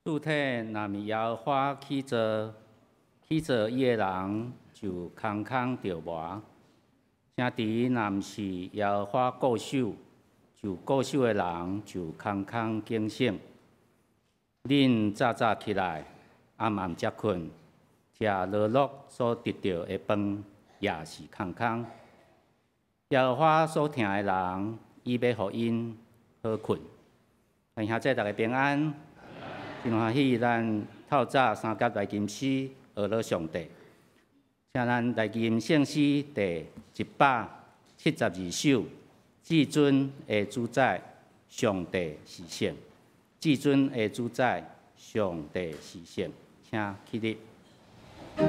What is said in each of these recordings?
主體若毋是耶和華起造，起造伊的人就空空著磨；城池若毋是耶和華固守，就固守的人就空空警醒。恁早早起來，暗暗才睏，食勞碌所得著的飯也是空空。耶和華所疼的人，伊欲予𪜶好睏。兄弟大家平安。真歡喜，咱透早三甲來吟詩，學了上帝。請咱來吟聖詩第172首，至尊的主宰，上帝是聖。至尊的主宰，上帝是聖。請起立。請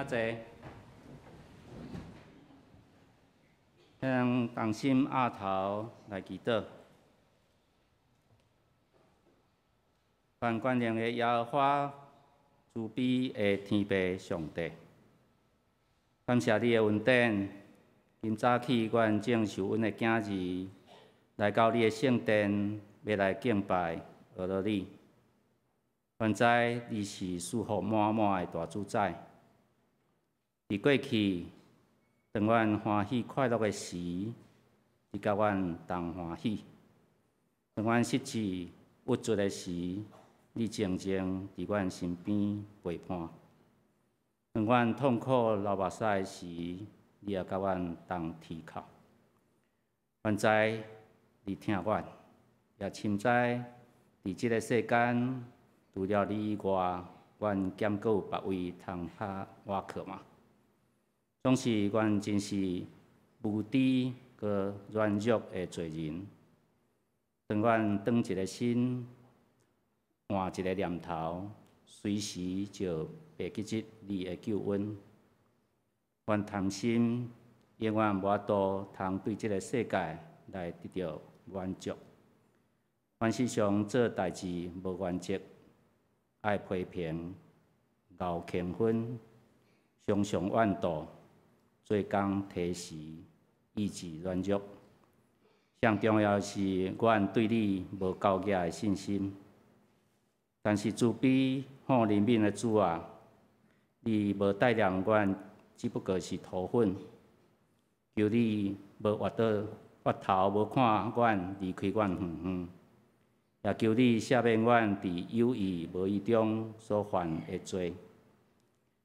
坐。咱同心徼頭來祈禱。全權能的耶和華，慈悲的天父上帝，感謝你的恩典。今早起，阮正受阮的囝兒來到你的聖殿，欲來敬拜阿羅你。阮知你是賜福滿滿的大主宰。佇過去，當阮歡喜快樂的時，你佮阮同歡喜；當阮失志鬱卒的時，你靜靜佇阮身邊陪伴。當阮痛苦流目屎時，你也佮阮同啼哭。阮知你疼阮，也深知佇這个世間，除了你以外，阮敢閣有別位通較倚靠嗎？總是阮真是無知閣軟弱的罪人。當阮轉一个身，換一个念頭，隨時就袂記得你的救恩。阮貪心，永遠無法度通對這个世界來得著滿足。阮時常做代誌無原則，愛批評、敖輕分，常常怨妒，做工提時，意志軟弱。上重要是，阮對你無夠額的信心。但是慈悲好憐憫的主啊，你無待念阮，只不過是塗粉。求你無越倒越頭無看阮離開阮遠遠，也求你赦免阮佇有意無意中所犯的罪。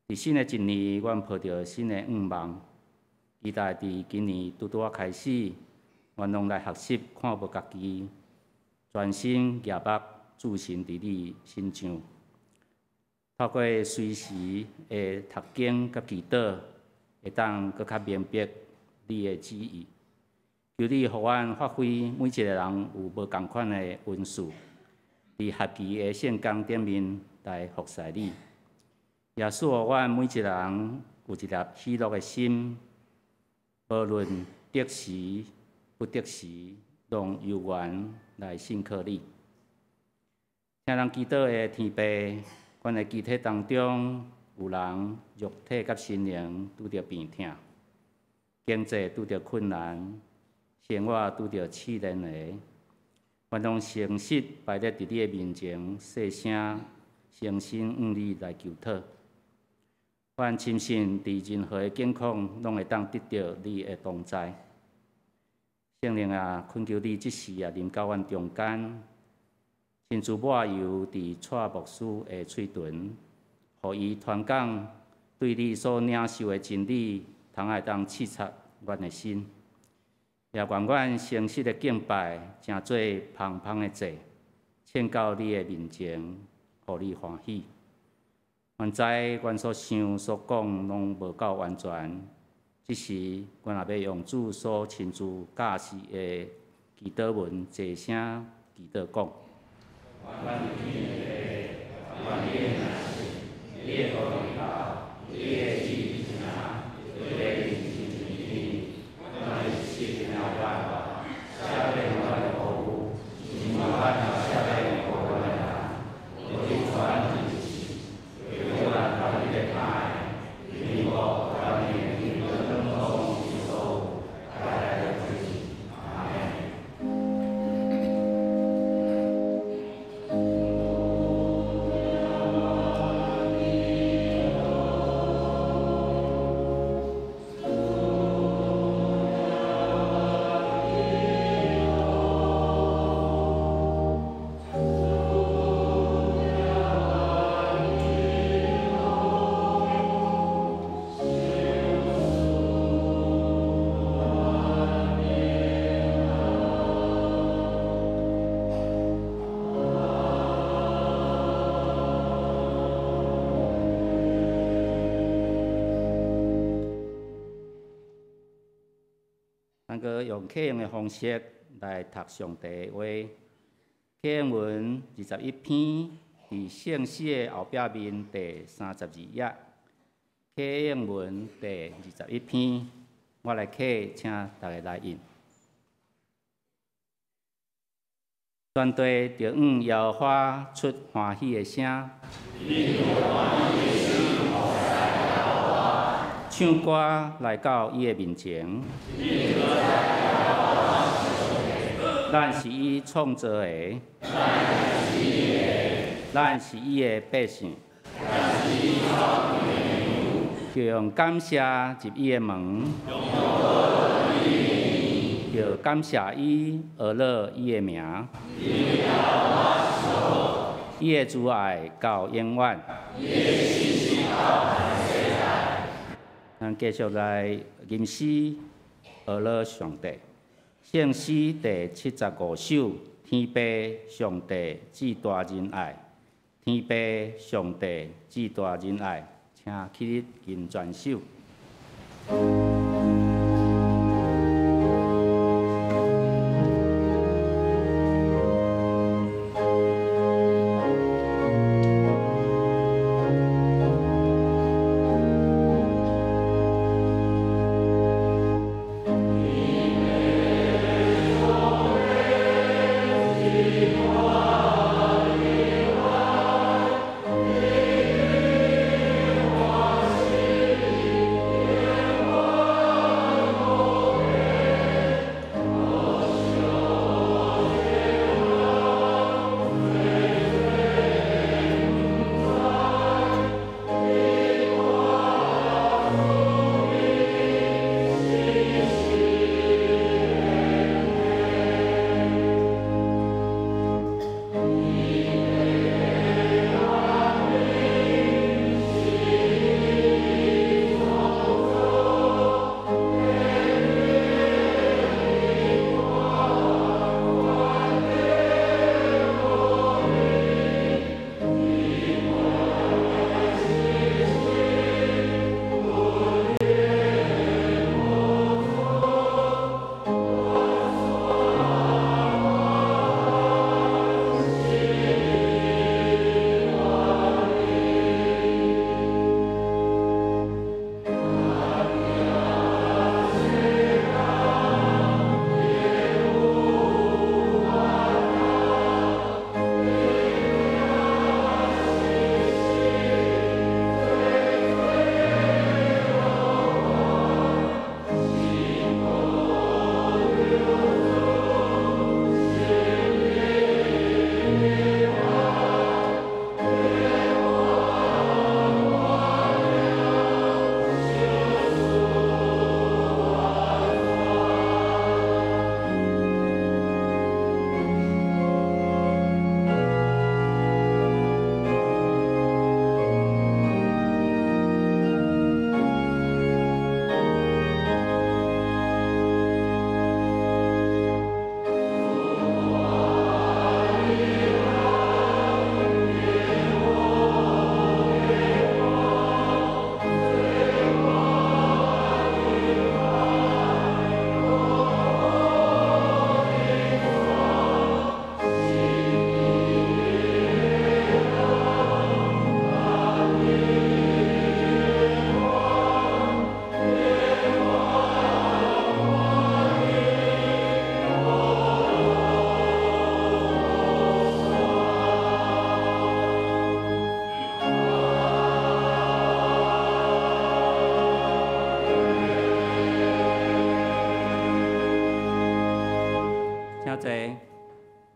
佇新的一年，阮抱著新的願望，期待佇今年拄拄仔開始，阮攏來學習看無家己，專心舉目注神佇你身上，透過隨時的讀經佮祈禱，會當閣較明白你的旨意。求你予阮發揮每一个人有無仝款的恩賜，佇合宜的聖工頂面來服侍你。也賜予阮每一个人有一粒喜樂的心，無論得時不得時，攏有緣來信靠你。聽人祈禱的天父，阮的肢體當中有人肉體佮心靈拄著病痛，經濟拄著困難，生活拄著試煉的，阮攏誠實擺佇你的面前，細聲誠心向你來求討。阮深信，佇任何的境況，攏會當得著你的同在。聖靈啊，懇求你這時也臨到阮中間，親自抹油佇蔡牧師的喙唇，予伊傳講對你所領受的真理，通會當刺插阮的心。也願阮誠實的敬拜，成做芳芳的祭，獻到你的面前，予你歡喜。阮知阮所想所講攏無夠完全，這時阮也欲用主所親自教示的祈禱文，齊聲祈禱講。阮天父，願你的名聖，你的國臨到，你的旨意成，佇人親像佇天。阮的一日領阮，赦免阮的過誤，親像阮也赦免過阮的人。無你帶阮入試，救阮脫離歹的。因國權柄榮耀攏所有，代代永世。阿們。咱閣用啟用的方式來讀上帝的話。啟應文21篇，佇聖詩的後壁面第32頁。啟應文第21篇，我來啟，請大家來應。全地著向耶和華出歡喜的聲，唱歌來到伊的面前。咱是伊創造的，咱是伊的百姓，就用感謝入伊的門，就感謝伊，阿樂伊的名，伊的慈愛到永遠。咱繼續來吟詩學樂上帝。聖詩第75首，天父上帝至大仁愛，天父上帝至大仁愛，請起立吟全首。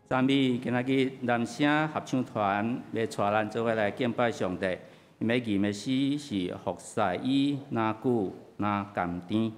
讚美今仔日南聲合唱團欲帶咱做伙來敬拜上帝。𪜶欲吟的詩是服侍伊若久若甘甜。一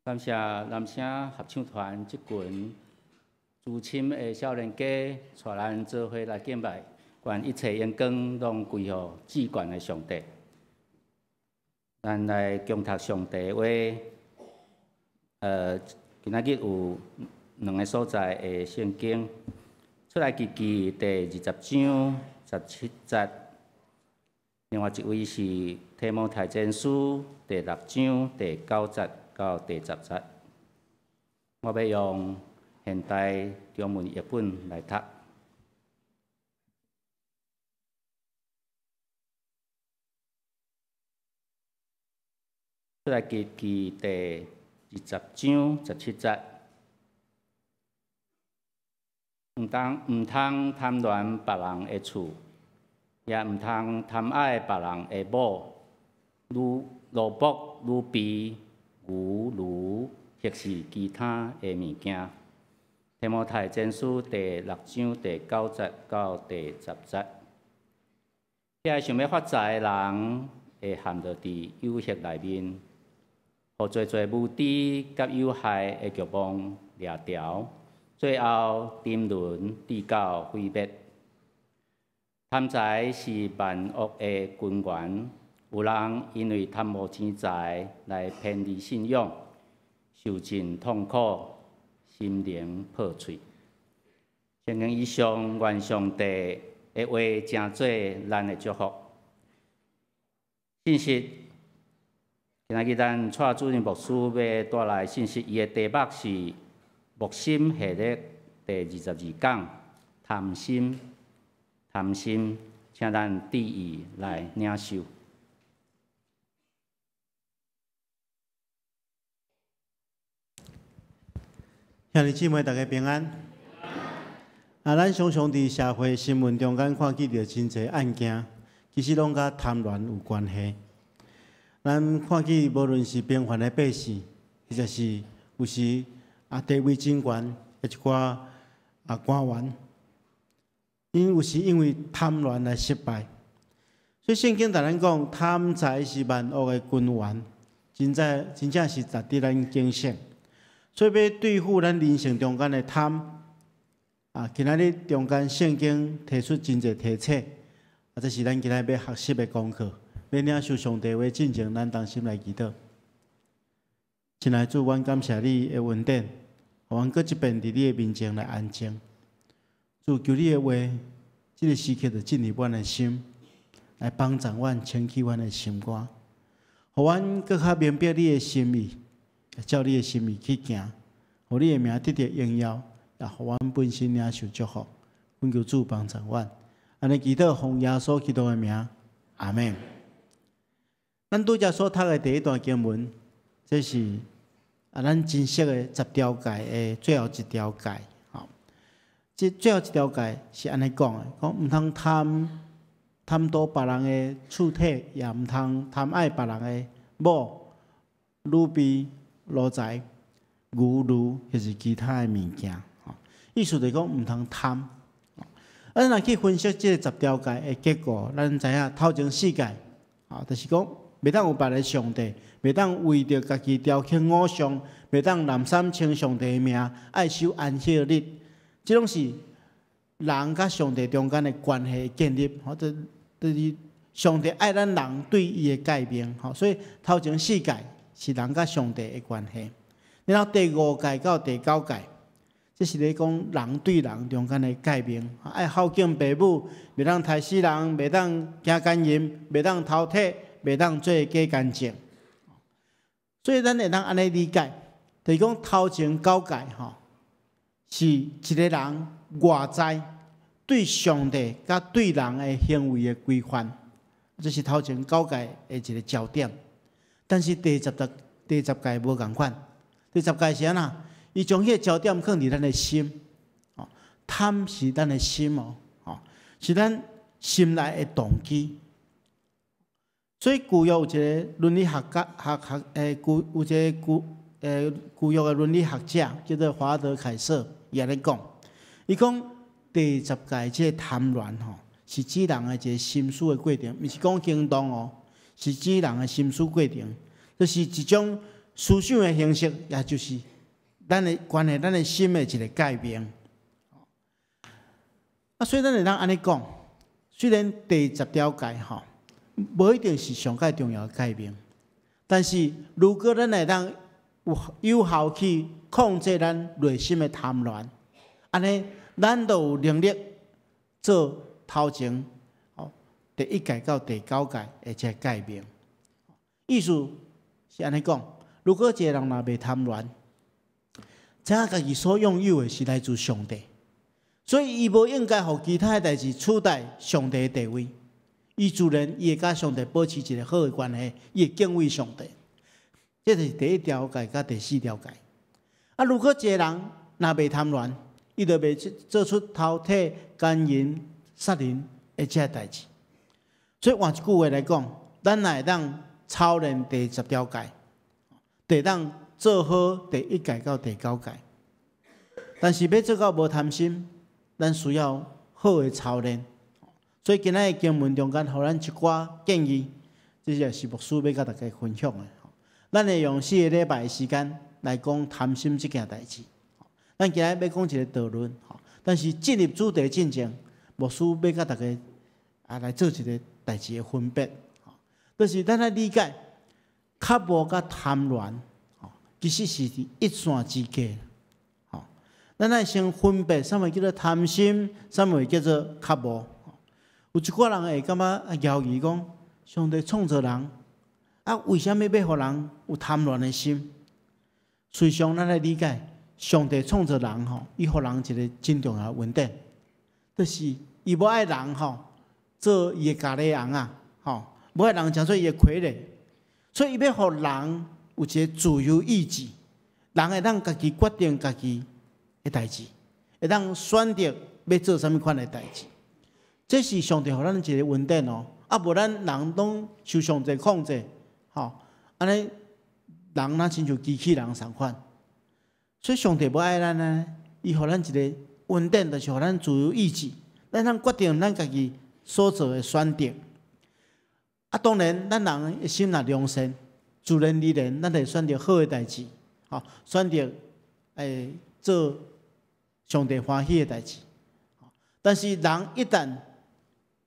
感謝南城合唱團這群資深的少年家，帶咱做伙來敬拜，願一切榮光攏歸予至懸的上帝。咱來恭讀上帝話，今仔日有兩个所在的聖經，出埃及記第二十章十七節，另外一位是提摩太前書第六章第九節到第十節。我欲用現代中文譯本來讀。出埃及記第二十章十七節，毋通貪戀別人的厝，也毋通貪愛別人的某、女、奴僕、女婢、牛、驢，或是其他的物件。提摩太前書第六章第九節到第十節，遐想欲發財的人會陷落佇誘惑內面，予濟濟無知佮有害的欲望掠牢，最後沉淪至到毀滅。貪財是萬惡的根源，有人因為貪慕錢財來偏離信仰，受盡痛苦，心靈破碎。聖經以上，願上帝的話成做咱的祝福。信息，今仔日咱蔡主任牧師欲帶來信息，伊的題目是牧心系列第二十二講，貪心，貪心，請咱注意來領受。兄弟姊妹，大家平安。啊，咱常常佇社會新聞中間看見著真濟案件，其實攏佮貪戀有關係。咱看見無論是平凡的百姓，或者是有時啊地位真懸的一寡啊官員，𪜶有時因為貪戀來失敗。所以聖經共咱講，貪財是萬惡的根源，真正真正是值得咱警醒。所以欲對付咱人生中間的貪，啊，今仔日中間聖經提出真濟提醒，啊，這是咱今仔日欲學習的功課。欲領受上帝話進前，咱同心來祈禱。親愛的主，阮感謝你的恩典，予阮閣一遍佇你的面前來安靜。主，求你的話，這个時刻就進入阮的心，來幫助阮清氣阮的心肝，予阮閣較明白你的心意。照你的心意去行，予你的名得著榮耀，也予阮本身領受祝福。懇求主幫助阮，按呢祈禱，奉耶穌基督的名，阿們。咱拄才所讀的第一段經文，這是啊，咱真熟的十條誡的最後一條誡。吼，這最後一條誡是按呢講的：講毋通貪貪圖別人的厝體，也毋通貪愛別人的某、女婢、奴才、牛驢，或是其他的物件。意思就是講毋通貪。啊，咱若去分析這個十條誡的結果，咱知影頭前四誡，啊，就是講袂當有別个上帝，袂當為著家己雕刻偶像，袂當濫三稱上帝的名，愛守安息日，這攏是人佮上帝中間的關係建立，或者就是上帝愛咱人對伊的誡命。吼，所以頭前四誡是人佮上帝的關係，然後第五誡到第九誡，這是咧講人對人中間的誡命，愛孝敬爸母，袂當刣死人，袂當行姦淫，袂當偷摕，袂當做假見證。所以咱會當按呢理解，就是講頭前九誡吼，是一个人外在對上帝佮對人的行為的規範，這是頭前九誡的一个焦點。但是第十節、第十誡無仝款，第十誡是按怎？伊將彼个焦點放佇咱的心，哦，貪是咱的心哦，哦，是咱心內的動機。所以舊約有一个倫理學家，學學欸，舊有一个舊欸舊約的倫理學者叫做華德凱瑟，伊按呢講，伊講第十誡這个貪戀吼，是指人的一个心思的過程，毋是講行動哦。是指人的心思過程，就是一種思想的形式，也就是咱的關係，咱的心的一個改變。啊，所以咱會當按呢講，雖然第十條誡吼，無一定是上蓋重要的誡命，但是如果咱會當有有效去控制咱內心的貪戀，按呢，咱就有能力做頭前哦第一誡到第九誡的這個誡命。意思是按呢講，如果一個人若袂貪戀，知影家己所擁有的是來自上帝，所以伊無應該予其他的代誌取代上帝的地位。伊自然伊會佮上帝保持一個好的關係，伊會敬畏上帝。這就是第一條誡佮第四條誡。啊，如果一個人若袂貪戀，伊就袂做出偷提、姦淫、殺人的這個代誌。所以換一句話來講，咱若會當操練第十條誡，就會當做好第一誡到第九誡。但是欲做到無貪心，咱需要好的操練。所以今仔日經文中間，予咱一寡建議，這也是牧師欲佮大家分享的。咱會用四個禮拜的時間來講貪心這件代誌。咱今仔日欲講一個導論，但是進入主題進前，牧師欲佮大家啊來做一個代誌的分別。就是咱愛理解，渴慕佮貪戀，其實是佇一線之隔。咱愛先分別，啥物叫做貪心，啥物叫做渴慕。有一寡人會感覺猶疑講，上帝創造人，啊，為啥物欲予人有貪戀的心？事實上，咱來理解，上帝創造人吼，伊予人一個真重要的恩典，就是伊無愛人吼做伊的咖喱尪仔，吼，無愛人成做伊的傀儡，所以伊欲予人有一個自由意志，人會當家己決定家己的代誌，會當選擇欲做啥物款的代誌。這是上帝予咱一個恩典哦，啊，無咱人攏受上帝控制，吼，按呢人若親像機器人仝款。所以上帝無愛咱呢，伊予咱一個恩典，就是予咱自由意志，咱通決定咱家己所做的選擇。啊，當然，咱人的心若良善，自然而然，咱會選擇好的代誌，吼，選擇做上帝歡喜的代誌。但是人一旦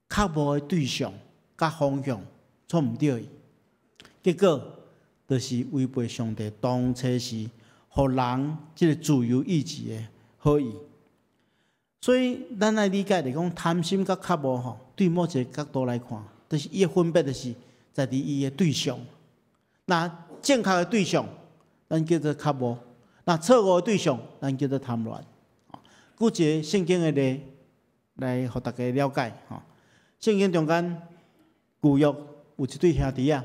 渴慕的對象佮方向錯毋著去，結果就是違背上帝當初時予人這個自由意志的好意。所以咱愛理解來講，貪心佮渴慕吼，對某一個角度來看，就是伊的分別就是在佇伊的對象。若正確的對象，咱叫做渴慕；若錯誤的對象，咱叫做貪戀。舉一個聖經的例來予大家了解吼。聖經中間舊約有一對兄弟仔，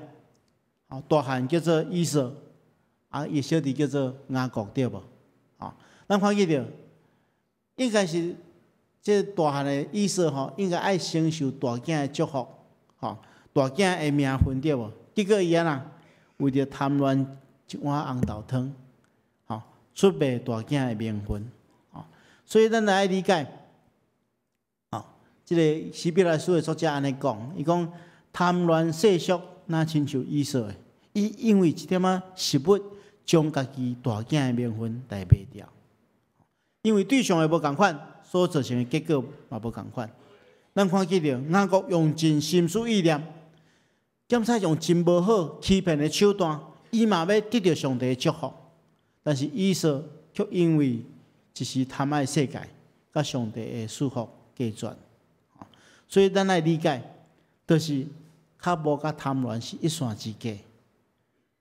吼，大漢叫做以掃，啊，伊小弟叫做雅各，對無？吼，咱看見著，應該是這大漢的以掃吼，應該愛承受大囝的祝福，吼，大囝的名分，對無？結果伊按怎，為著貪戀一碗紅豆湯，吼，出賣大囝的名分，吼，所以咱來愛理解。這個希伯來書的作者按呢講，伊講貪戀世俗，若親像以掃的，伊因為一點仔食物，將家己大囝的名分來賣掉。因為對象的無仝款，所造成的結果嘛無仝款。咱看見著雅各用盡心思意念，檢查用真無好欺騙的手段，伊嘛欲得著上帝的祝福。但是以掃卻因為一時貪愛世界，佮上帝的祝福隔絕。所以咱愛理解，就是渴慕佮貪戀是一線之隔。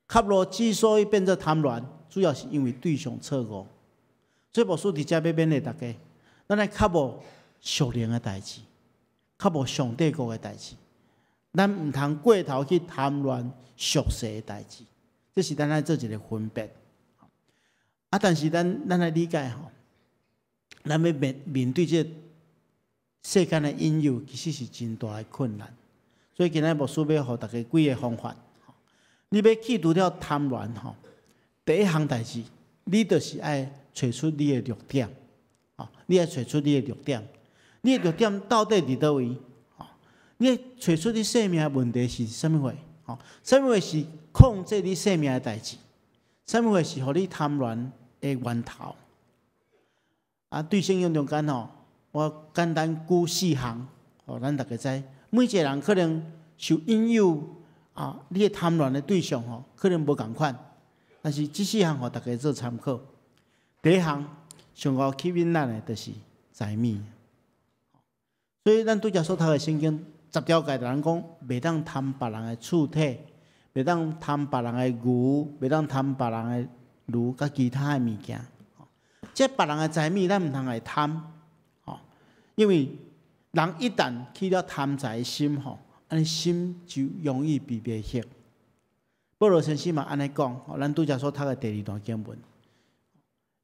渴慕之所以變做貪戀，主要是因為對象錯誤。所以牧師佇遮欲勉勵大家，咱愛渴慕屬靈的代誌，渴慕上帝國的代誌。咱毋通過頭去貪戀俗世的代誌，這是咱愛做一個分別。啊，但是咱愛理解吼，咱欲面面對這個世間的引誘，其實是真大的困難。所以今仔日牧師欲予大家幾个方法。你欲去除掉貪戀吼，第一項代誌，你就是愛揣出你的弱點。你愛揣出你的弱點，你的弱點到底佇佗位？你愛揣出你生命的問題是啥物貨？啥物貨是控制你生命的代誌？啥物貨是予你貪戀的源頭？啊，對聖經中間吼，我簡單舉四項，予咱逐家知。每一个人可能受引誘啊，你的貪戀的對象吼，可能無仝款，但是這四項予逐家做參考。第一項上高吸引咱的，就是財物。所以咱拄才所讀的聖經十條誡，就人講，袂當貪別人的厝體，袂當貪別人的牛，袂當貪別人的驢，佮其他的物件。這別人的財物，咱毋通來貪，吼，因為人一旦起了貪財心，吼，按呢心就容易被迷惑。保羅先生嘛按呢講，咱拄才所讀的第二段經文，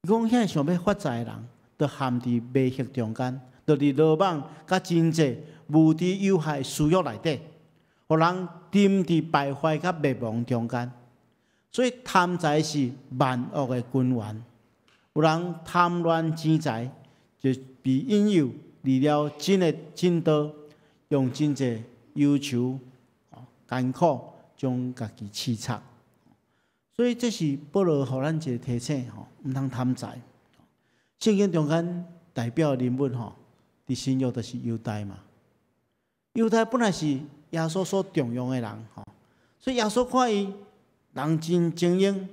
伊講遐想欲發財的人，都陷佇迷惑中間，就佇魯莽佮真濟無知有害私欲內底，予人沉佇敗壞佮滅亡中間。所以貪財是萬惡的根源。有人貪戀錢財，就被引誘離了真的正道，用真濟憂愁、艱苦，將家己刺插。所以這是保羅予咱一個提醒吼，毋通貪財。聖經中間代表人物吼，佇新約就是猶大嘛。猶大本來是耶穌所重用的人吼，所以耶穌看伊人真精英，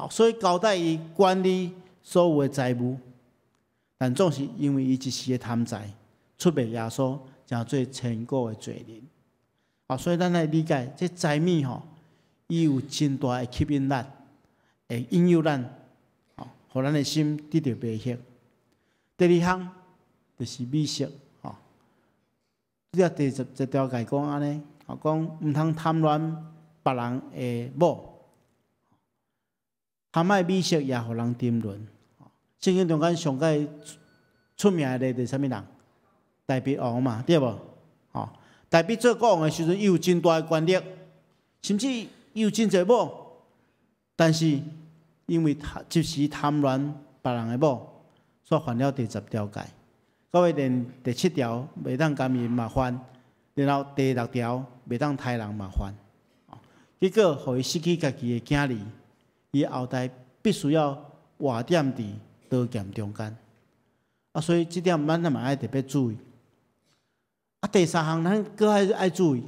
所以交代伊管理所有的財物。但總是因為伊一時的貪財，出賣耶穌，成做千古的罪人。啊，所以咱來理解這財物吼，伊有真大的吸引力，會引誘咱，吼，予咱的心得著迷惑。第二項就是美色，吼。這第十一條誡講按呢，吼，講毋通貪戀別人的某，貪愛美色也予人沉淪。聖經中間上蓋出名的例就是啥物人？大衛王嘛，對無？吼，大衛做國王的時陣，伊有真大的權力，甚至伊有真濟某，但是因為貪一時貪戀別人的某，所以犯了第十條誡。到尾連第七條袂當姦淫嘛犯，然後第六條袂當刣人嘛犯。結果予伊失去家己的囝兒，伊後代必須要活踮佇刀劍中間。啊，所以這點咱嘛愛特別注意。啊，第三項咱閣愛愛注意，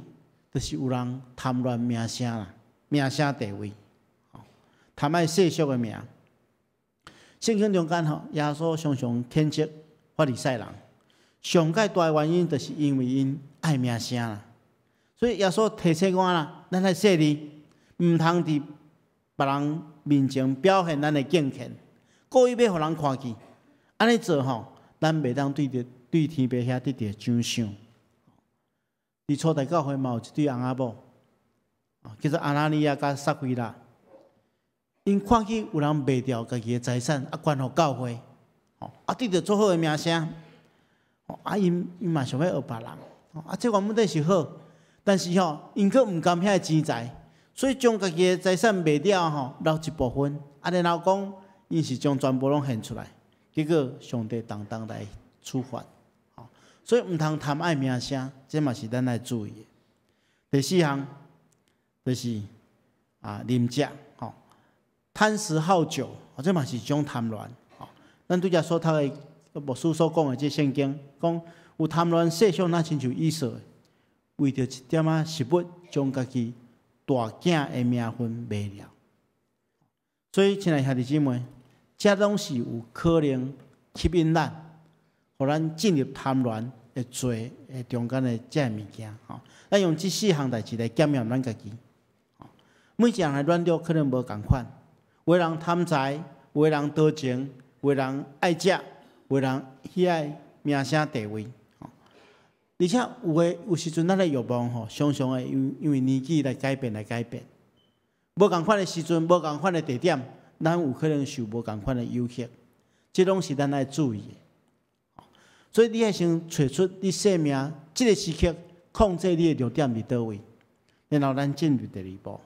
就是有人貪戀名聲啦，名聲地位，貪愛世俗的名。聖經中間吼，耶穌常常譴責法利賽人，上蓋大的原因就是因為𪜶愛名聲啦。所以耶穌提醒我啦，咱愛細膩，毋通佇別人面前表現咱的敬虔，故意欲予人看見。按呢做吼，咱袂當對著對天父遐得著獎賞。佇初代教會嘛有一對翁仔某，叫做亞拿尼亞佮撒非喇。𪜶看見有人賣掉家己的財產，啊捐予教會，啊得著足好的名聲，啊𪜶𪜶嘛想欲學別人，啊這原本底是好，但是吼，𪜶閣毋甘遐个錢財，所以將家己的財產賣掉吼，留一部分，啊然後講𪜶是將全部攏獻出來，結果上帝當當來處罰，所以毋通貪愛名聲，這嘛是咱愛注意的。第四項就是啊，啉食，吼，貪食好酒，這嘛是一種貪戀。咱拄才所讀的牧師所講的這聖經，講有貪戀世俗，若親像以掃，為著一點仔食物，將家己大囝的名分賣了。所以，親愛兄弟姊妹，這攏是有可能吸引咱，予咱進入貪戀的罪的中間的這个物件。吼，咱用這四項代誌來檢驗咱家己。每一個人的軟弱可能無仝款，有的人貪財，有的人多情，有的人愛食，有的人喜愛名聲地位。而且有的有時陣，咱的欲望吼，常常會因為年紀來改變來改變。無仝款的時陣，無仝款的地點，咱有可能受無仝款的誘惑，這攏是咱愛注意的。所以你愛先揣出你生命這个時刻控制你的重點佇佗位，然後咱進入第二步，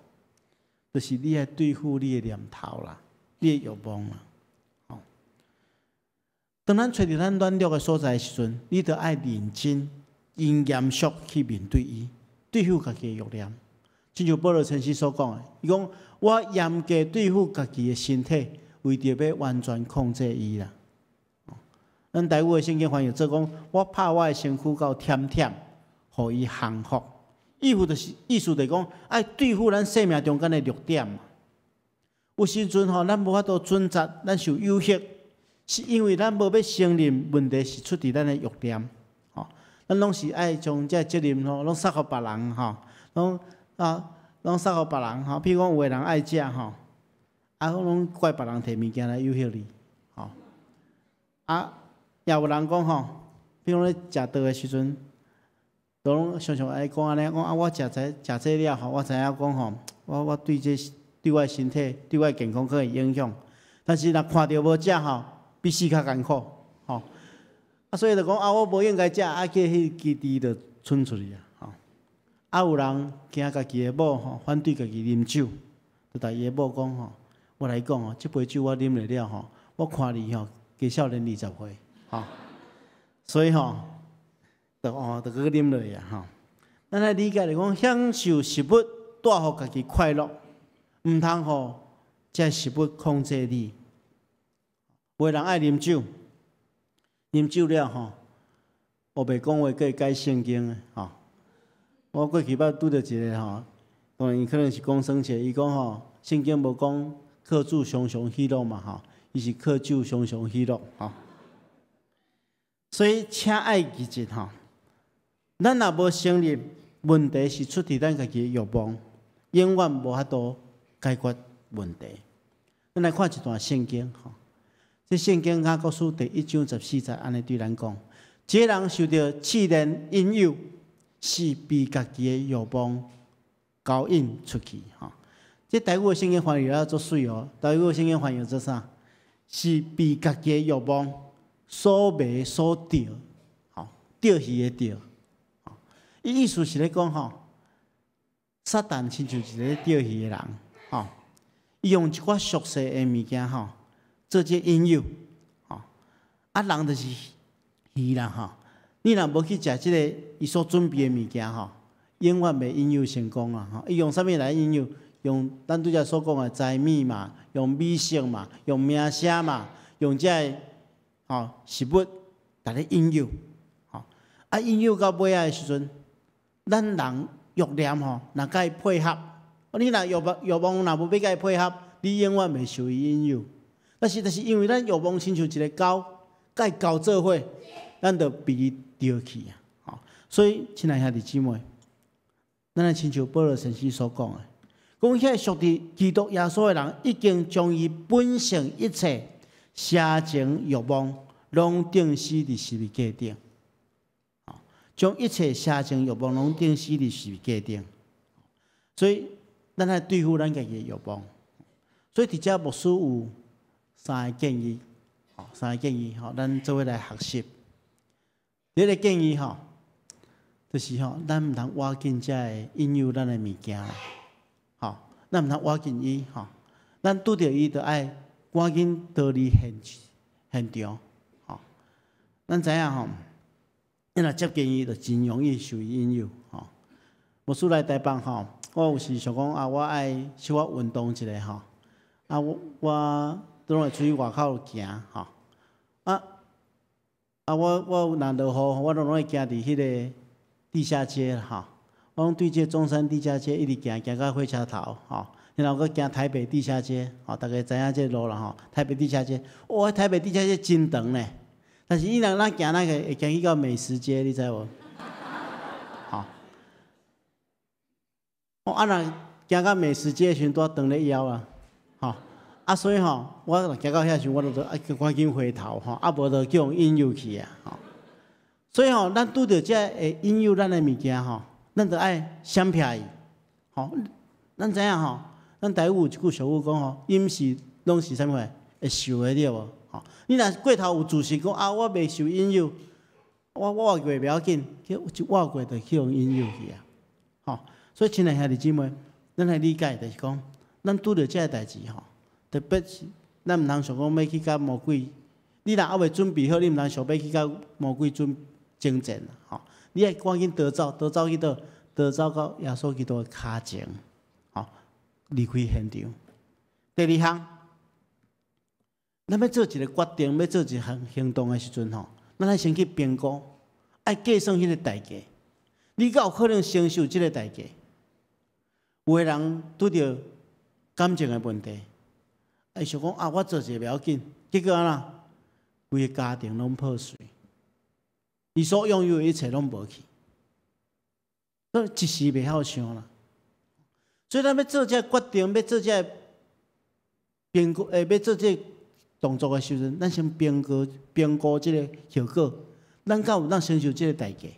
就是你愛對付你的念頭啦，你的欲望啦。當咱揣著咱軟弱的所在的時陣，你著愛認真、用嚴肅去面對伊，對付家己的欲念。親像保羅先生所講的，伊講我嚴格對付家己的身體，為著欲完全控制伊啦。咱台語的聖經翻譯做講，我拍我的身軀到忝忝，予伊降服。意思就是講，愛對付咱生命中間的弱點。有時陣吼，咱無法度準則，咱受誘惑，是因為咱無欲承認問題是出佇咱的欲念。吼，咱攏是愛將這責任吼，攏捒予別人吼，攏捒予別人吼。譬如講，有的人愛食吼，啊，攏怪別人提物件來誘惑你，吼。啊，也有人講吼，比如講咧食桌的時陣，都攏常常愛講按呢，講啊，我食這食這了吼，我知影講吼，我對這對我身體、對我健康可能會影響。但是若看著無食吼，比死較艱苦，吼。啊，所以就講啊，我無應該食，啊，叫彼支豬就賰出去啊，吼。啊，有人驚家己的某吼反對家己啉酒，就共伊的某講吼，我來講吼，這杯酒我啉落了吼，我看你吼加少年20歲，吼。所以吼，就哦，就閣啉落去啊，吼。咱來理解來講，享受食物帶予家己快樂，毋通予這食物控制你。有的人愛啉酒，啉酒了吼，烏白講話，閣會改聖經的吼。我過去捌拄著一个吼，當然伊可能是講耍笑，伊講吼，聖經無講靠主常常喜樂嘛吼，伊是靠酒常常喜樂吼。所以，請愛記住吼，咱若無承認問題是出佇咱家己的欲望，永遠無法度解決問題。咱來看一段聖經吼，這聖經雅各書第一章十四節按呢對咱講：這個人受著試煉引誘，是被家己的欲望勾引出去吼。這台語的聖經翻譯了足媠哦，台語的聖經翻譯做啥？是被家己的欲望所迷所釣，吼，釣魚的釣。伊意思是咧講吼，撒旦親像一個釣魚的人，吼，伊用一寡俗世的物件吼，做這引誘，吼，啊人就是魚啦吼，你若無去食這个伊所準備的物件吼，永遠袂引誘成功啊！吼，伊用啥物來引誘？用咱拄才所講的財物嘛，用美色嘛，用名聲嘛，用這个吼食物來咧引誘，吼啊引誘到尾仔的時陣，咱人欲念吼，若共伊配合，你若欲望欲望若無欲共伊配合，你永遠袂受伊引誘。但是因為咱欲望親像一個鈎，共伊鈎做伙，咱就被伊釣去啊！吼，所以親愛兄弟姊妹，咱來親像保羅先生所講的，講遐屬佇基督耶穌的人，已經將伊本性一切邪情欲望，攏釘死佇十字架頂。將一切邪情欲望攏釘死佇十字架頂。所以，咱愛對付咱家己的欲望。所以，佇遮牧師有三个建議，吼，三个建議，吼，咱做伙來學習。第一个建議，吼，就是吼，咱毋通倚近遮个引誘咱的物件，吼，咱毋通倚近伊，吼，咱拄著伊，就愛趕緊逃離現現場，吼。咱知影吼，你若接近伊，就真容易受伊引誘，吼。牧師來台北吼，我有時想講啊，我愛小可運動一下吼，啊，我我都攏會出去外口行吼，啊啊，我我若落雨，我攏攏會行佇彼个地下街吼，我攏對這中山地下街一直行行到火車頭吼，然後閣行台北地下街，吼，大家知影這路啦吼，台北地下街，哇，台北地下街真長呢，但是你若咱行那個會行去到美食街，你知無？吼，哦，啊若行到美食街的時陣，拄仔長咧枵啊，吼，啊所以吼，我若行到遐時陣，我就愛趕緊回頭吼，啊無就去予引誘去啊，吼。所以吼，咱拄著這會引誘咱的物件吼，咱就愛閃避伊，吼。咱知影吼，咱台語有一句俗語講吼，飲食攏是啥物貨？會受的對無？吼，你若過頭有自信講啊，我袂受引誘，我我活過袂要緊，去一活過就去予引誘去啊，吼。所以親愛兄弟姊妹，咱來理解就是講，咱拄著這个代誌吼，特別是咱毋通想講欲去共魔鬼，你若猶未準備好，你毋通想欲去共魔鬼爭戰吼。你愛趕緊逃走，逃走去佗？就走到耶穌基督的跤前，吼，離開現場。第二項，咱欲做一个決定，欲做一項行動的時陣吼，咱愛先去評估，愛計算彼个代價。你敢有可能承受這个代價？有的人拄著感情的問題，伊想講啊，我做一个袂要緊，結果按怎？規个家庭攏破碎，伊所擁有的一切攏無去，所以一時袂曉想啦。所以咱欲做這个決定，欲做這个評估，欲做這个動作的時陣，咱先評估評估這个後果，咱敢有當承受這个代價？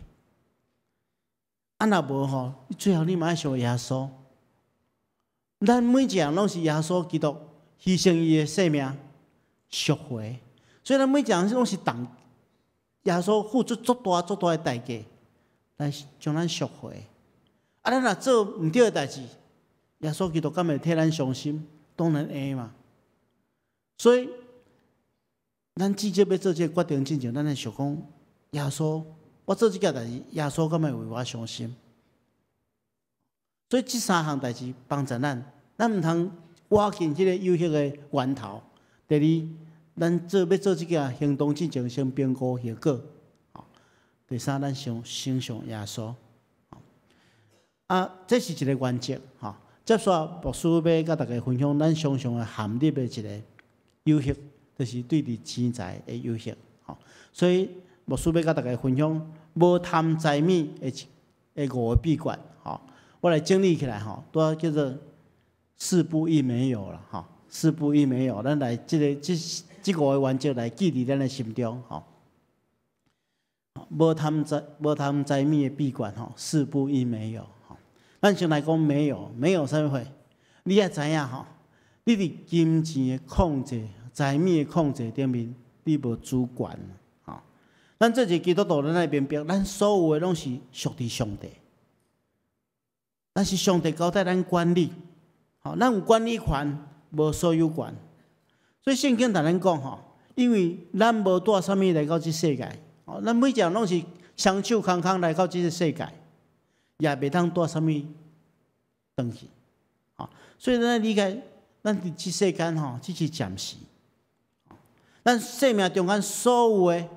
啊，若無吼，最後你嘛愛想耶穌。咱每一個人攏是耶穌基督犧牲伊的性命贖回，所以咱每一個人攏是當耶穌付出足大足大的代價來將咱贖回。啊，咱若做毋對的代誌，耶穌基督敢會替咱傷心？當然會嘛。所以，咱至少欲做這个決定之前，咱愛想講耶穌，我做這件代誌，耶穌敢會為我傷心？所以這三項代誌幫助咱，咱毋通倚近這个誘惑的源頭。第二，咱做欲做這個行動之前，先評估後果。第三，咱先相信耶穌。啊，這是一个原則。吼，接續牧師欲佮大家分享，咱常常會陷入的一個誘惑，就是對佇錢財的誘惑。吼，所以牧師欲佮大家分享無貪財物的五个秘訣。吼，我來整理起來吼，拄仔叫做四不一沒有啦，吼，四不一沒有，咱來這个這這五个原則來記佇咱的心中，吼。無貪財無貪財物的秘訣，吼，四不一沒有，吼。咱先來講沒有，沒有啥物貨？你愛知影吼，你佇金錢的控制、財物的控制頂面，你無主權，吼。咱做一个基督徒，咱愛明白，咱所有的攏是屬佇上帝，咱是上帝交代咱管理，吼，咱有管理權，無所有權。所以聖經同咱講吼，因為咱無帶啥物來到這世界，吼，咱每一個人攏是雙手空空來到這个世界，也袂當帶啥物轉去，吼。所以咱愛理解，咱佇這世間吼，只是暫時。咱生命中間所有的，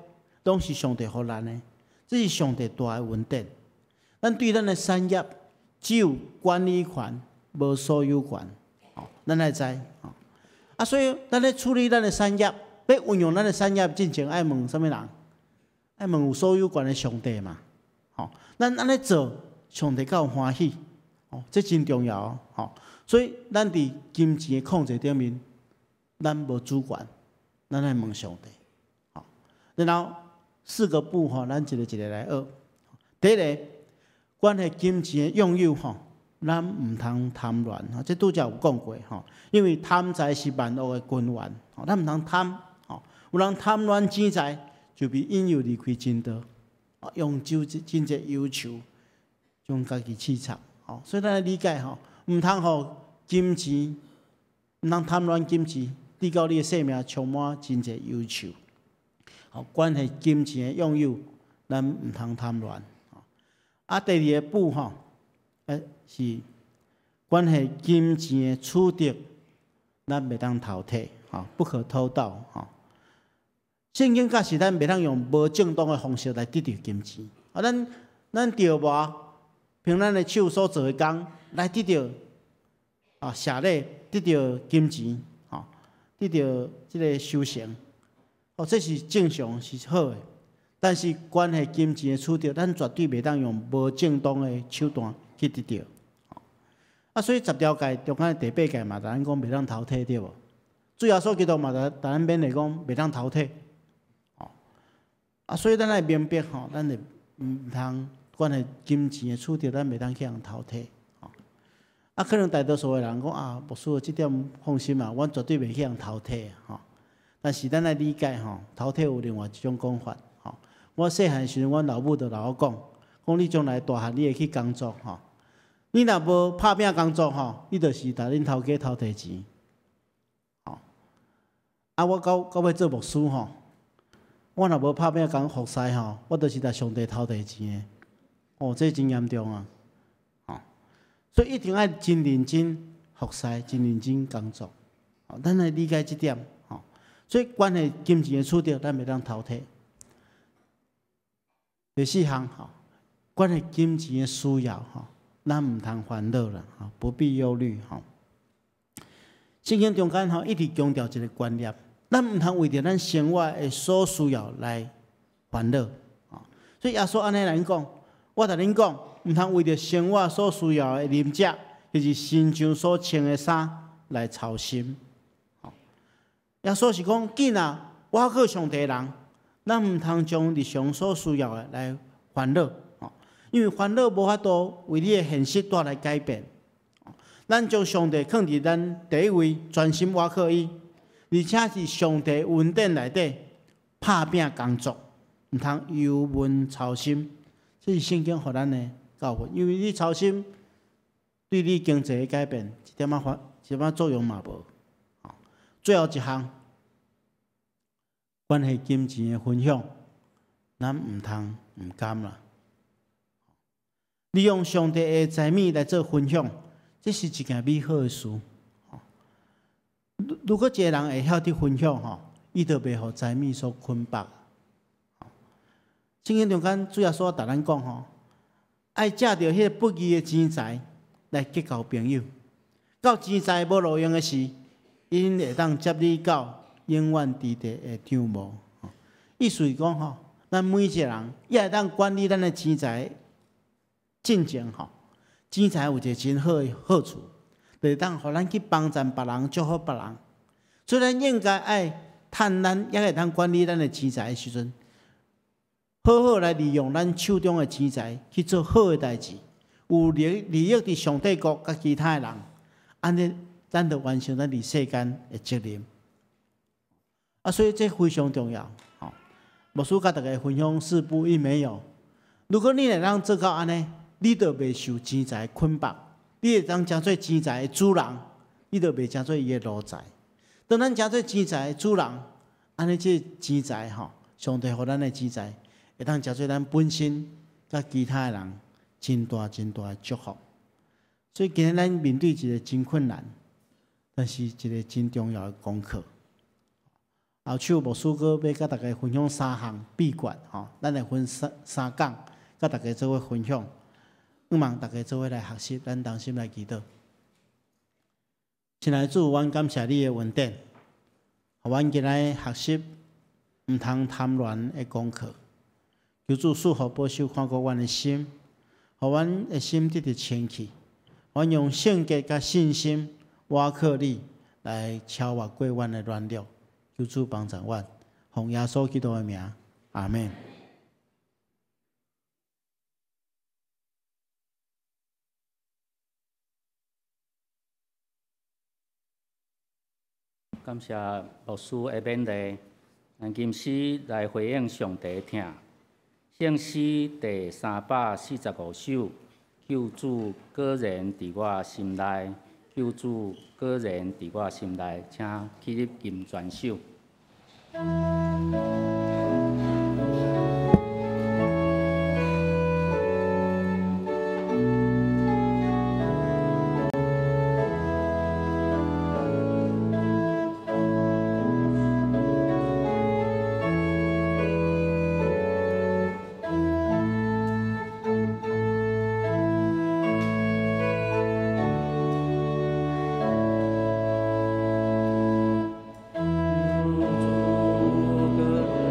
攏是上帝予咱的，這是上帝大的恩典。咱對咱的產業只有管理權，無所有權。吼，咱愛知。吼，啊，所以咱咧處理咱的產業，欲運用咱的產業進前，愛問啥物人？愛問有所有權的上帝嘛。吼，咱按呢做，上帝敢有歡喜？哦，這真重要。吼，所以咱佇金錢的控制頂面，咱無主權，咱愛問上帝。吼，然後四個不吼，咱一個一個來學。第一个，關係金錢的擁有吼，咱毋通貪戀吼，這拄才有講過吼，因為貪財是萬惡的根源，吼，咱毋通貪，吼，有人貪戀錢財，就被引誘離開真道，用酒真濟憂愁，將家己刺插，吼，所以咱愛理解吼，毋通予金錢，毋通貪戀金錢，致到你的生命充滿真濟憂愁。吼，關係金錢的擁有，咱毋通貪戀。啊，第二個不吼，是關係金錢的取得，咱袂當偷提，吼，不可偷盜，吼。聖經教示咱袂當用無正當的方式來得著金錢。啊，咱著無憑咱的手所做的工來得著啊，舍禮得著金錢，吼，得著這个收成，哦，這是正常，是好的。但是關係金錢的取得，咱絕對袂當用無正當的手段去得著。啊，所以十條誡中間的第八誡嘛，共咱講袂當偷提對無？主耶穌基督嘛，共咱勉勵講袂當偷提。啊，所以咱愛明白吼，咱會毋通關係金錢的取得，咱袂當去予偷提。啊，可能大多數的人講啊，牧師這點放心啊，阮絕對袂去予偷提吼。但是咱愛理解吼，偷提有另外一種講法。我細漢時陣，阮老母就老我講，講你將來大漢你會去工作吼，你若無拍拚工作吼，你就是共恁頭家偷提錢。吼，啊，我到到尾做牧師吼，我若無拍拚工服侍吼，我就是共上帝偷提錢的。哦，這真嚴重啊！所以一定愛真認真服侍，真認真工作。咱來理解這點，吼。所以關係金錢的取得，咱袂當偷摕。第四項，吼，關係金錢的需要，吼，咱毋通煩惱啦，吼，不必憂慮，吼。聖經中間，吼，一直強調一個觀念，咱毋通為著咱生活的所需要來煩惱。所以耶穌按呢來講，我共恁講，毋通為著生活所需要的飲食，就是身上所穿的衫來操心。耶穌是講，囝仔，倚靠上帝的人，咱毋通將日常所需要的來煩惱，因為煩惱無法度為你的現實帶來改變。咱將上帝放佇咱第一位，專心倚靠伊，而且是上帝恩典內底拍拚工作，毋通憂悶操心。這是聖經予咱的教訓，因為你操心，對你經濟的改變一點仔發一點仔作用嘛無。最後一項，關係金錢的分享，咱毋通毋甘啦。利用上帝的財物來做分享，這是一件美好的事。如果一個人會曉得分享，吼，伊就袂予財物所捆綁。聖經中間主耶穌共咱講吼，愛藉著彼個不義的錢財來結交朋友，到錢財無路用的時，𪜶會當接你到永遠之地的帳幕。意思是講吼，咱每一個人也會當管理咱的錢財進前吼，錢財有一個真好的好處，就會當予咱去幫贊別人、祝福別人。所以咱應該愛趁咱猶會當管理咱的錢財的時陣，好好來利用咱手中的錢財去做好的代誌，有利益佇上帝國佮其他的人，按呢，咱就完成咱佇世間的責任。啊，所以這非常重要。吼，牧師佮大家分享四不一沒有。如果你會當做到按呢，你就袂受錢財捆綁，你會當成做錢財的主人，你就袂成做伊的奴才。當咱成做錢財的主人，按呢，這錢財吼，上帝予咱的錢財，會當成做咱本身佮其他的人真大真大的祝福。所以今日咱面對一個真困難，但是一個真重要的功課。後手牧師閣欲佮大家分享三項秘訣吼，咱會分三講，佮大家做伙分享。向望大家做伙來學習，咱同心來祈禱。親愛的主，阮感謝你的恩典，予阮今仔日學習毋通貪戀的功課。求主賜福保守看顧阮的心，予阮的心得著清氣。阮用聖潔佮信心，倚靠你來超越過阮的軟弱。求主幫助阮，奉耶穌基督的名，阿們。感謝牧師的勉勵，咱吟詩來回應上帝疼。聖詩第345首，救主果然佇我心內，救主果然佇我心內，請起立吟全首。救主果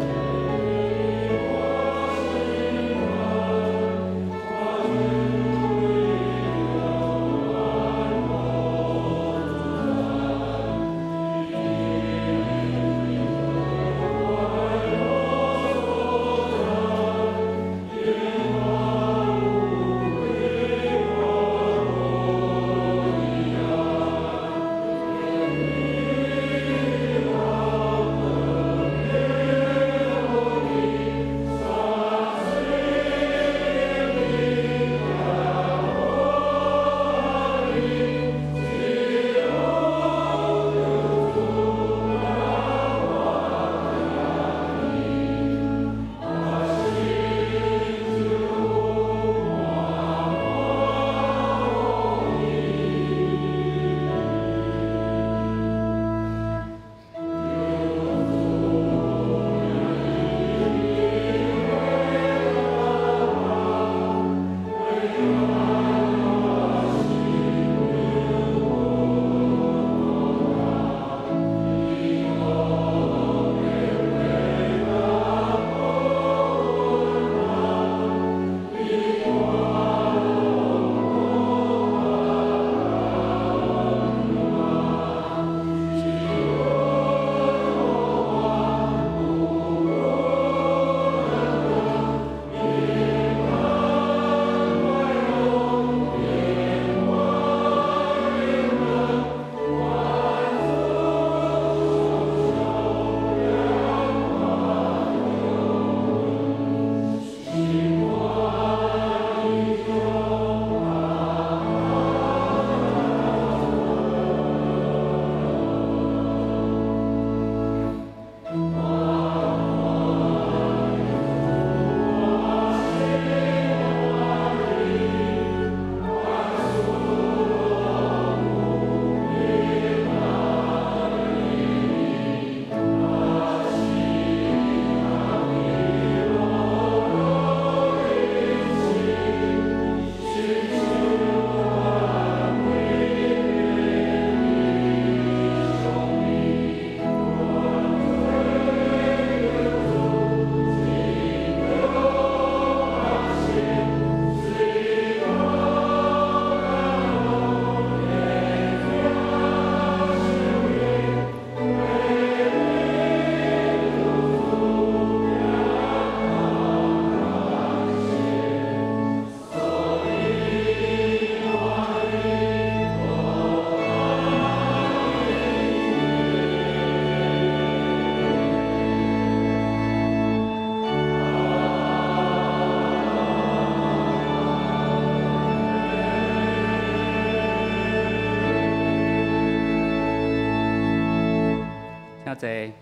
請坐。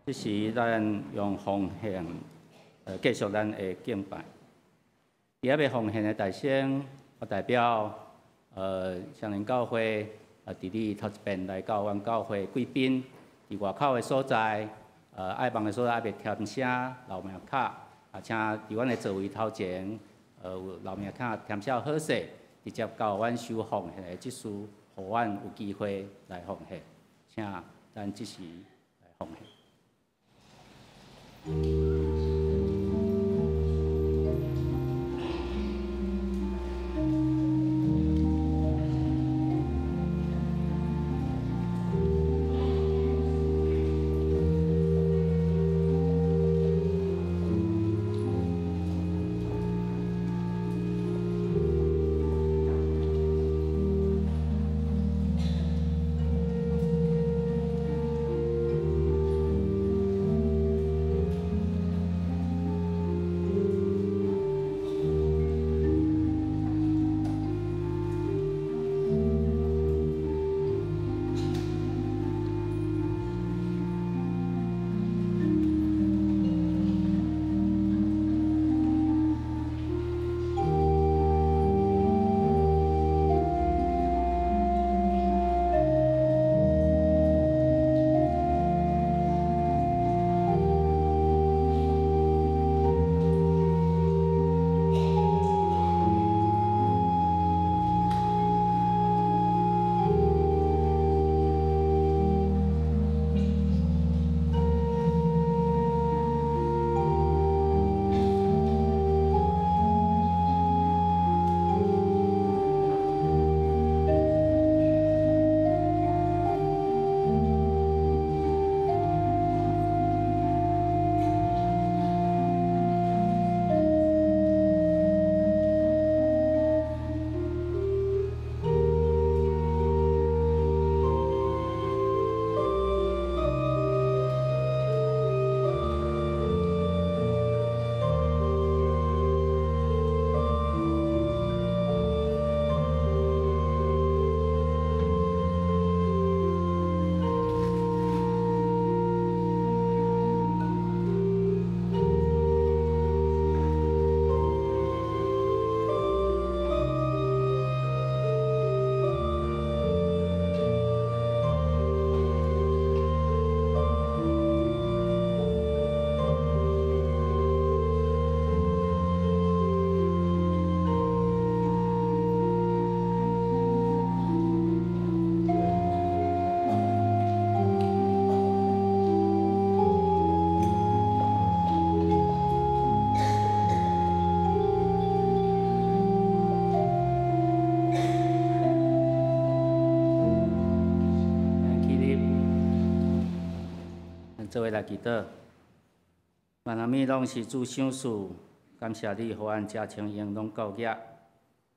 這時，咱用奉獻，繼續咱的敬拜。佇猶未奉獻的大聲，我代表雙靈教會，佇你頭一遍來到阮教會貴賓，佇外口的所在，愛望的所在猶未填寫留名卡，啊，請佇阮的座位頭前，有留名卡填寫好勢，直接到阮收奉獻的執事，予阮有機會來奉獻，請咱這時來奉獻。做伙來祈禱，萬啥物攏是主賞賜，感謝你，予阮遮清閒攏夠額，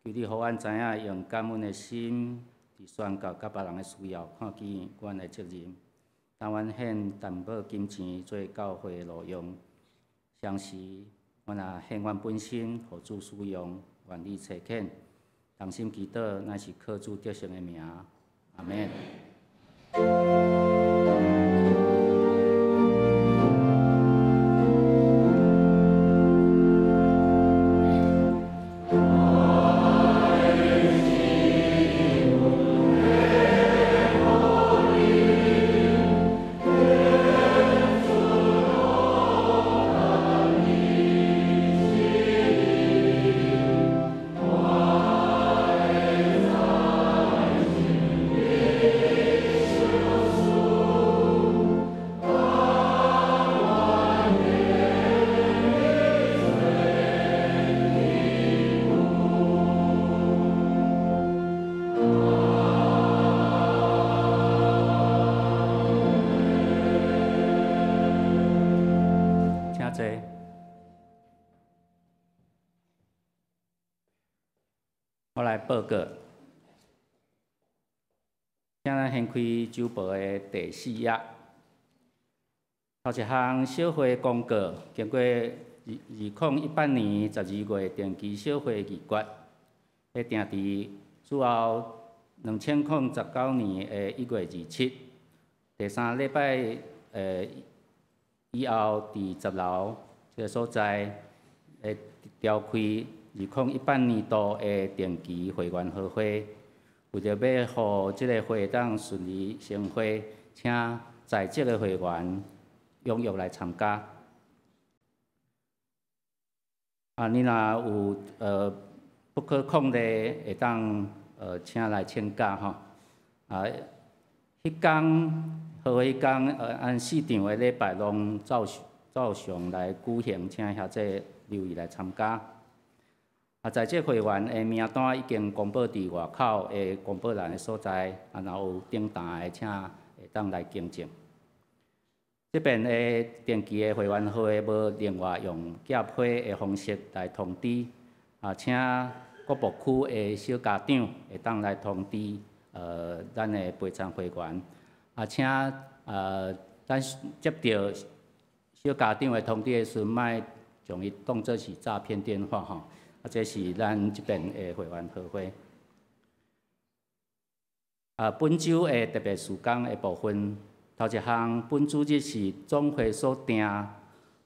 求你予阮知影用感恩的心，佇宣告佮別人的需要，看見阮的責任。當阮獻淡薄金錢做教會的路用，同時阮也獻阮本身，予主使用，願你差遣，同心祈禱，乃是靠主得勝的名，阿們。我來報告，請咱掀開周報的第四頁。頭一項小會公告，經過2018年12月定期小會議決，會定佇主後2019年的1月27，第三禮拜以後，佇10樓這个所在會召開2018年度的定期會員和會，為著欲予這个會當順利成會，請在職的會員踴躍來參加。啊，你若有不可抗力，會當請來請假吼。啊，彼工和會彼工按四場的禮拜攏照常來舉行，請兄弟留意來參加。啊，在職會員的名單已經公布佇外口的公布欄的所在，啊，若有頂檔的，請會當來更正。這遍的定期的會員會無另外用寄批的方式來通知，啊，請各牧區的小家長會當來通知，咱的陪餐會員，啊，請咱接著小家長的通知的時陣，莫將伊當做是詐騙電話吼。啊，這是咱這遍的會員和會。啊，本週的特別事工的部分，頭一項，本主日是總會所定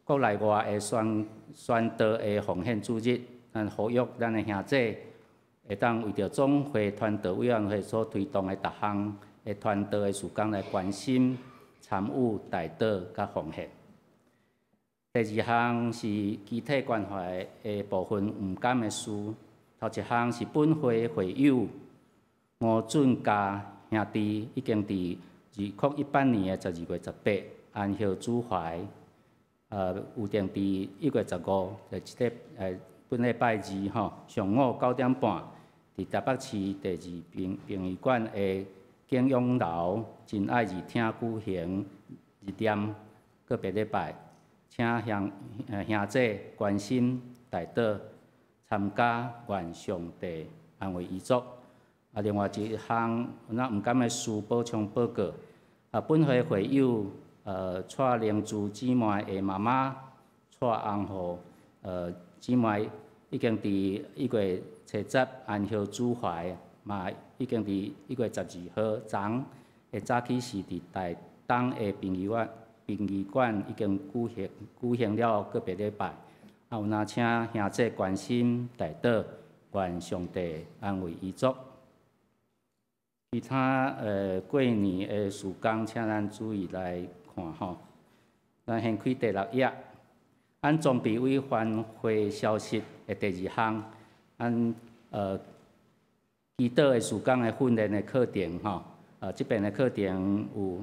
國內外的宣道的奉獻主日，咱呼籲咱的兄弟會當為著總會傳道委員會所推動的逐項的傳道的事工來關心、參與、代禱佮奉獻。第二項是肢體關懷的部分，毋甘的事。頭一項是本會會友吳俊嘉兄弟已經佇2018年的12月18安息主懷，有定佇1月15，就這个本禮拜二吼，上午9點半，佇台北市第二殯儀館的景仰樓真愛二廳舉行日念告別禮拜。請兄弟關心代禱參加，願上帝安慰遺族。啊，另外一項咱毋甘的事補充報告。啊，本會會友蔡玲珠姊妹的媽媽蔡紅荷姊妹已經佇1月7日安息主懷，嘛已經佇1月12號昨的早起時佇台東的殯儀館已經舉行了告別禮拜。啊，有若請兄弟關心代禱，願上帝安慰遺族。其他過年的事工，請咱注意來看吼。咱掀開第六頁，按裝備委員會消息的第二項，按祈禱的事工的訓練的課程吼，這遍的課程有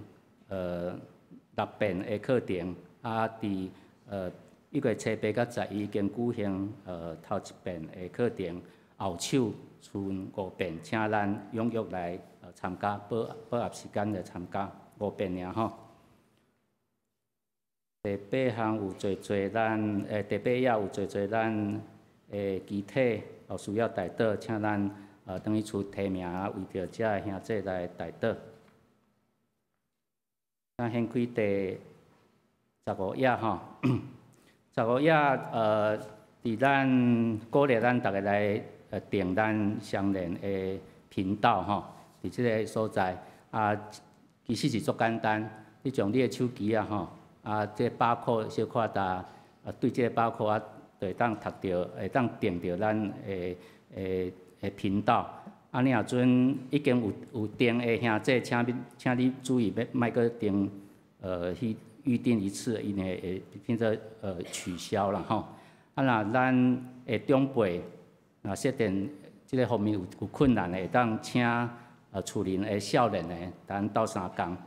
六遍的課程，啊，佇1月7、8佮11已經舉行頭一遍的課程，後手賰五遍，請咱踴躍來參加，把握時間來參加五遍爾吼。第八項有濟濟咱，第八頁有濟濟咱的肢體需要代禱，請咱轉去厝提名，為著遮的兄弟來代禱。咱掀開第15頁吼，十五頁佇咱鼓勵咱逐家來訂咱相連的頻道吼，佇這个所在啊，其實是足簡單，你將你的手機啊吼，啊，這 barcode 小可踏，啊，對這个 barcode 啊，就會當讀著，會當訂著咱的頻道。啊，你若陣已經有訂的兄弟，請你注意，欲莫閣訂，去預訂一次，因為會變做取消啦吼。啊，若咱的長輩若設定這个方面有困難的，會當請厝鄰的少年的，咱鬥相共。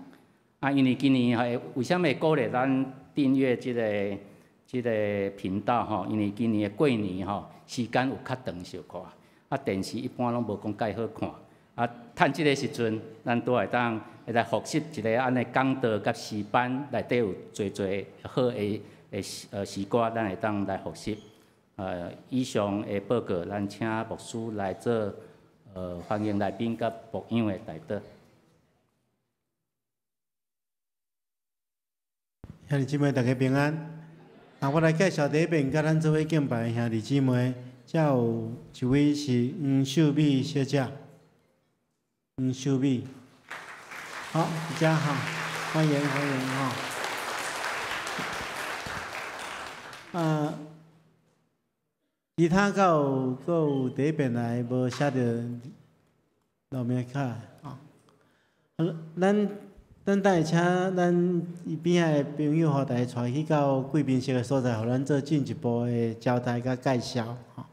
啊，因為今年會為啥物會鼓勵咱訂閱這个頻道吼？因為今年的過年吼，時間有較長小可。啊，電視一般攏無講蓋好看。啊，趁這个時陣，咱拄會當來復習一个按呢講道佮詩班內底有濟濟好的詩歌，咱會當來復習。以上的報告，咱請牧師來做歡迎來賓佮牧養的代禱。兄弟姊妹，大家平安。啊，我來介紹第一遍，佮咱做伙敬拜的兄弟姊妹，遮有一位是黃秀美小姐，黃秀美，好，遮好。歡迎歡迎吼。啊，其他閣有佇彼邊來無寫著路名卡吼。咱等下請咱伊邊仔的朋友吼，逐家帶去到貴賓室的所在，予咱做進一步的交代佮介紹吼。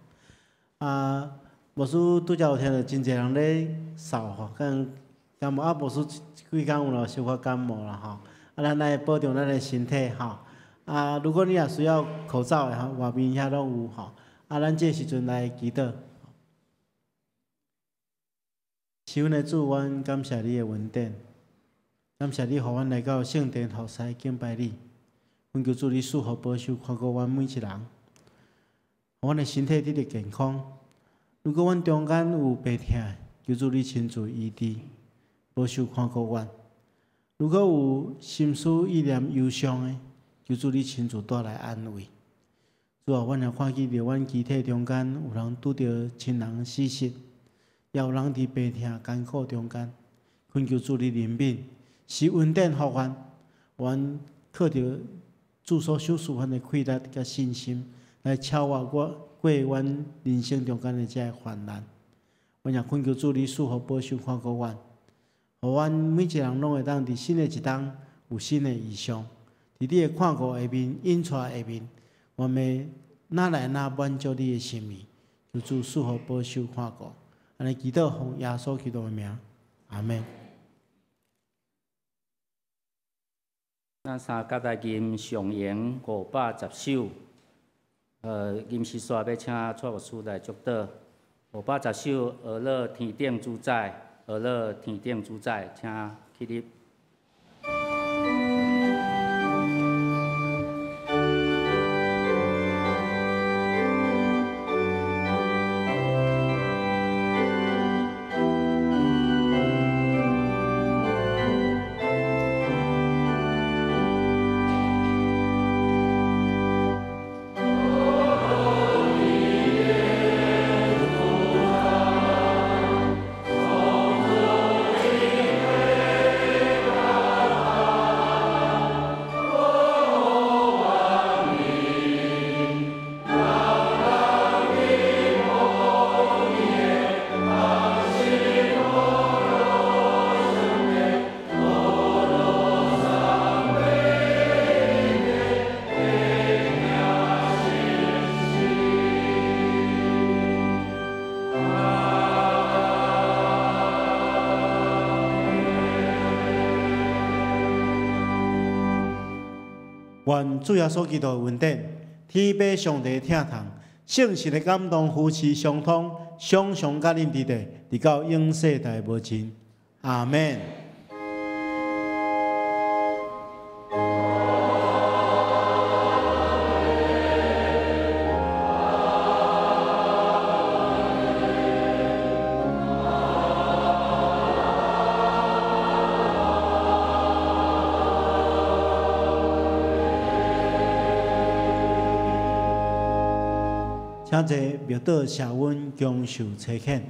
啊，牧師拄才有聽著真濟人咧嗽吼，敢感冒啊，牧師這幾工有啦小可感冒啦吼。啊，咱愛保重咱的身體吼。啊，如果你若需要口罩的吼，外面遐攏有吼。啊，咱這時陣來祈禱。是阮的主，阮感謝你的恩典，感謝你予阮來到聖殿服侍敬拜你。阮求主你賜福保守看顧阮每一人，予阮的身體得著健康。如果阮中間有病痛，求主你親自醫治，保守看顧阮。如果有心思意念憂傷的，求主你親自帶來安慰。主啊，阮也看見著阮肢體中間有人拄著親人死失，也有人佇病痛艱苦中間，懇求主你憐憫，施恩典予阮，阮靠著主所賞賜阮的氣力佮信心，來超越我過阮人生中間的這个患難。阮也懇求主你賜福保守看顧阮，予阮每一人攏會當佇新的一冬有新的異象，佇你的看顧下面、引帶下面，阮欲哪來哪滿足你的心意，求主賜福保守看顧。按呢祈禱奉耶穌基督的名，阿們。咱三甲來吟上詠510首，吟詩煞欲請蔡牧師來祝禱。510首，呵咾天頂主宰，呵咾天頂主宰，請起立。願主耶穌基督的恩典，天父上帝的疼痛，聖神的感動扶持相通，常常佮恁佇咧，直到永世代無盡。阿們。請坐默禱，社阮享受差遣。